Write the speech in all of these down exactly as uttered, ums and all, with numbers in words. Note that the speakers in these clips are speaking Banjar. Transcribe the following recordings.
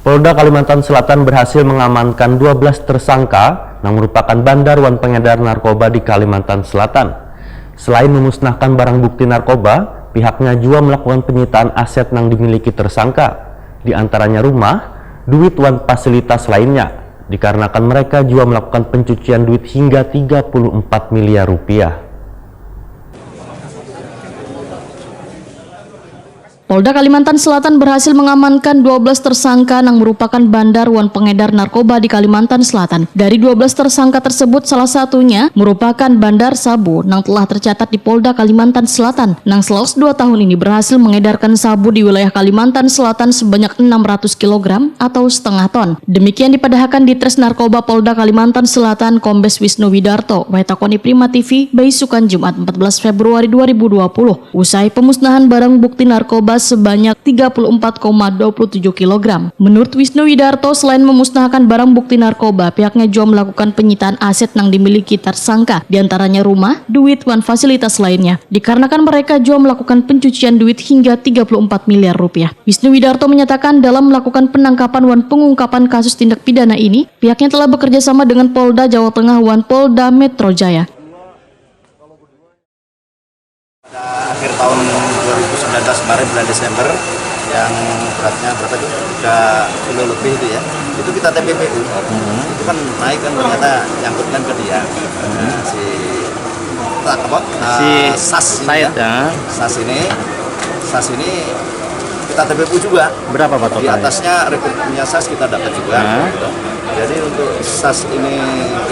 Polda Kalimantan Selatan berhasil mengamankan dua belas tersangka yang merupakan bandar wan pengedar narkoba di Kalimantan Selatan. Selain memusnahkan barang bukti narkoba, pihaknya juga melakukan penyitaan aset yang dimiliki tersangka, di antaranya rumah, duit wan fasilitas lainnya, dikarenakan mereka juga melakukan pencucian duit hingga tiga puluh empat miliar rupiah. Polda Kalimantan Selatan berhasil mengamankan dua belas tersangka yang merupakan bandar wan pengedar narkoba di Kalimantan Selatan. Dari dua belas tersangka tersebut, salah satunya merupakan bandar sabu yang telah tercatat di Polda Kalimantan Selatan. Yang selaus dua tahun ini berhasil mengedarkan sabu di wilayah Kalimantan Selatan sebanyak enam ratus kilogram atau setengah ton. Demikian dipadahakan di Tres Narkoba Polda Kalimantan Selatan, Kombes Wisnu Widarto, Wetakoni Prima T V, Baisukan, Jumat empat belas Februari dua ribu dua puluh. Usai pemusnahan barang bukti narkoba sebanyak tiga puluh empat koma dua puluh tujuh kilogram. Menurut Wisnu Widarto, selain memusnahkan barang bukti narkoba, pihaknya juga melakukan penyitaan aset yang dimiliki tersangka, diantaranya rumah, duit, wan fasilitas lainnya. Dikarenakan mereka juga melakukan pencucian duit hingga tiga puluh empat miliar rupiah. Wisnu Widarto menyatakan dalam melakukan penangkapan wan pengungkapan kasus tindak pidana ini, pihaknya telah bekerja sama dengan Polda Jawa Tengah wan Polda Metro Jaya. Pada akhir tahun dua ribu sembilan belas kemarin, bulan Desember, yang beratnya berapa itu? Tiga kilo lebih itu ya. Itu kita T P P U. Itu kan naik kan, ternyata nyangkut kan ke dia. Nah, si apa? Nah, Si sas ini Said ya. Ya. Sas ini, sas ini kita T P P U juga. Berapa, Pak, Di totalnya? Atasnya rekening punya sas kita dapat juga. Nah. Gitu. Jadi untuk sas ini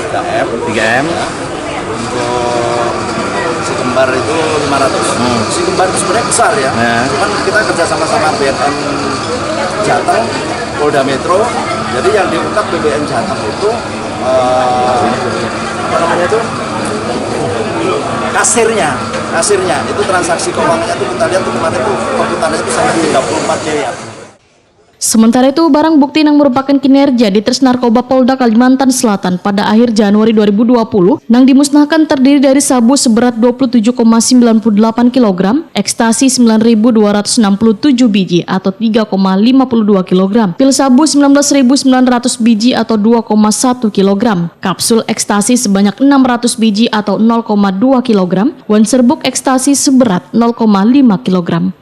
tiga M. Tiga M. Ya. Untuk si kembar itu lima ratus. Hmm. Si kembar itu sebenarnya besar ya. Ya. Cuman kita kerja sama sama B N N Jateng, Polda Metro. Jadi yang diungkap B B N Jateng itu eh, apa namanya itu? Kasirnya, kasirnya itu transaksi keuangannya itu kita lihat tuh kemarin tuh perputarannya itu sampai tiga puluh empat miliar. Sementara itu, barang bukti yang merupakan kinerja di Tres Narkoba Polda Kalimantan Selatan pada akhir Januari dua ribu dua puluh yang dimusnahkan terdiri dari sabu seberat dua puluh tujuh koma sembilan puluh delapan kilogram, ekstasi sembilan ribu dua ratus enam puluh tujuh biji atau tiga koma lima puluh dua kilogram, pil sabu sembilan belas ribu sembilan ratus biji atau dua koma satu kilogram, kapsul ekstasi sebanyak enam ratus biji atau nol koma dua kilogram, wan serbuk ekstasi seberat nol koma lima kilogram.